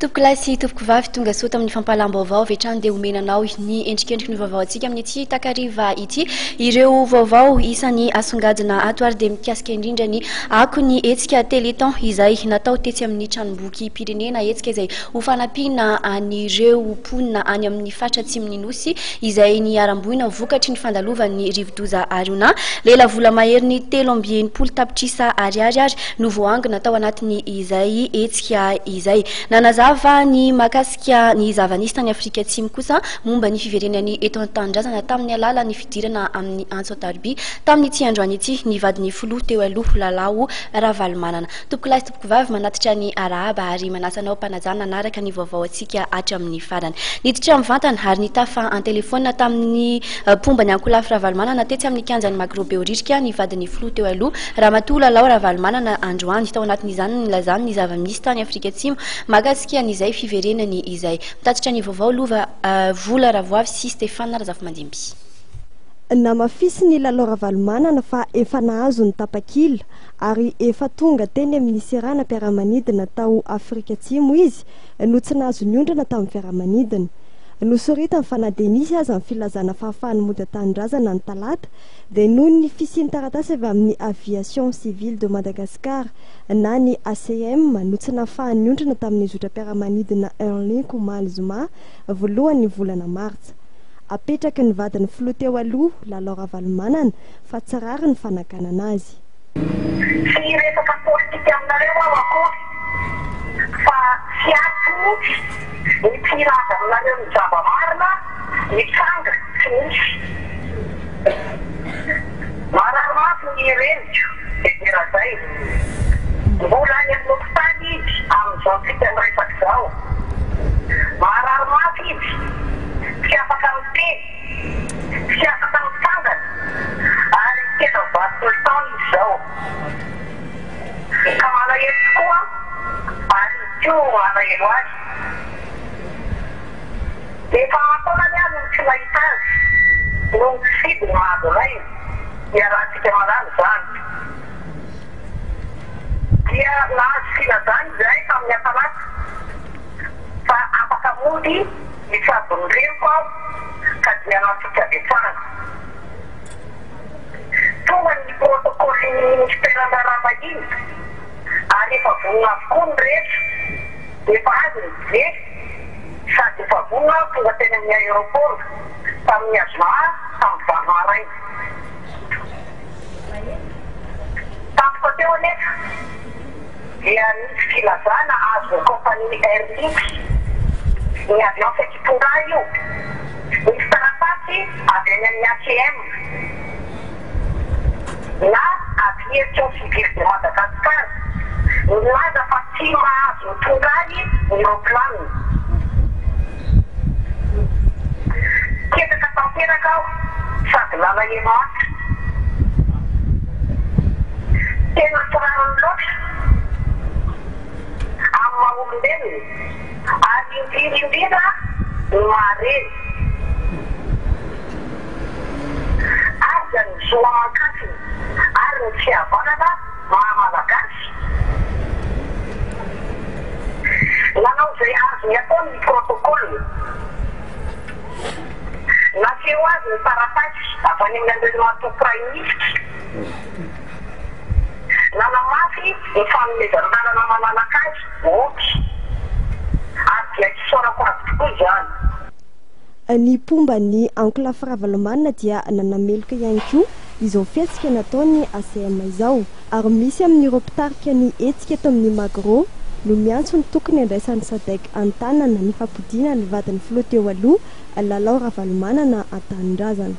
Tompokolahy sy tompokovavy, tonga soa tamin'ny fampahalam-baovao. Avy hatrany dia omena anao ny endrikendriky ny vaovao antsika amin'ity takariva ity. Ireo vaovao isan'ny asongadina ato ary dia mikasika indrindra ny akon'ny hetsika Téléthon izay natao tetsy amin'ny tranombokim-pirenena, hetsika izay ho fanampiana an'ireo mponina any amin'ny faritra atsimon'ny Nosy izay niharam-boina vokatry ny fandalovan'ny rivodoza Haruna. Lelavola maherin'ny 63 tapitrisa ariary ary no voaangona tao anatin'izay hetsika izay. Nanazava ny mahakasika ny zava-nisy tany Afrika Atsimo kosa momba ny fiverenany eto an-tanindrazana tamin'ny alalan'ny fidirana amin'ny antso an-tariby tamin'ity androany ity ny vadin'ny filoha teo aloha Lalao Ravalomanana. Tompokolahy sy tompokovavy, manatitra ny arahaba ary manasa anao am-panajana hanaraka ny vaovao antsika hatramin'ny farany. Niditra mivantana ary nitafa an-telefaonina tamin'ny mpomba ny ankolafy Ravalomanana tetsy amin'ny kianjan'ny Magro Behoririka ny vadin'ny filoha teo aloha, Ramatoa Lalao Ravalomanana androany. Tao anatin'izany no nilazany ny zava-misy tany Afrika Atsimo mahakasika an'izay fiverenany izay. Mitatitra ny vaovao Lova Vola Ravoavy sy Stéphane Razafimandimby. Namafisin'i Lalao Ravalomanana fa efa nahazo ny tapakila ary efa tonga teny amin'ny seranam-piaramanidina tao Afrika Atsimo izy no tsy nahazo niondrana tamin'ny fiaramanidina. Nosoritany fa na dia nisy aza ny filazana fahafahany mody an-tanindrazana ny talata dia noho ny fisian'ny taratasy avy amin'ny Aviation Civile de Madagascar na ny ACM no tsy nahafahany niondrana tamin'ny zotram-piaramanidina Airlink omaly zoma voalohan'ny volana martsa. Apetraky ny vadin'ny filoha teo aloha, Lalao Ravalomanana, fa tsy rariny ny fanaganana azy. Tsy hiresaka politika aminareo aho akory fa tsy aiko mihitsy ny tsy hilaza aminareo ny zava-marina mitranga sy misy. Marary mafy ny reniko Bebe Razay. Mbola any amin'ny hopitaly izy amin'izao tsika miresaka izao. Marary mafy izy, tsy afaka miteny, tsy afaka mitsangana ary tena 80 taona izy izao. Ka malahelo tokoa aho ary izy koa malahelo ahy. Efa aman-taonany aho no tsy nahita azy noho ny tsy fidiny mahazo anay, iarahantsika mahalala izany. Dia nahazo filazana izahay tamin'ny atalata fa afaka mody hitsabo ny reniko aho ka dia natoky avy hatrany. Tonga ny protocole-n'ny ministeran'ny raharaham-bahiny ary efa vonona avokoa ny rehetra, efa azo ny billet sady efa vonona aho tonga teny amin'ny aéroport tamin'ny azoma tamin'ny 8 maraina. Tampoka teo anefa dia nisy filazana azon'ny compagnie Airlink, ny avion saika hitondra ahy io, nisy taratasy avy any amin'ny ACM na Aviation Civile de Madagascar nilaza fa tsy mahazo mitondra ahy ny roaplanina. Ketraka tanteraka aho sady nalahelo mafy. Tena tsy rariny loatra amin'ny maha olombelona ary indrindra indrindra ny maha reny. Aiza ny zo aman-kasina ary ny fihavanana maha Malagasy? Nanao izay azony atao ny protocole. Naseho azy ny taratasy avy any amin'ny Andriamatoa Praiminisitra. Nanamafy ny fanomezan-tanana malalaka azy mody. Ary dia isaorako azy tokoa izany. Ny mpomba ny ankolafy Ravalomanana dia nanameloka ihany koa izao fihetsika nataon'ny ACM izao. Ary misy amin'ireo mpitarika ny hetsika eto amin'ny Magro no miantso ny tokony handraisan'ny Sadec an-tanana ny fampodiana ny vadin'ny filoha teo aloha, Lalao Ravalomanana an-tanindrazana.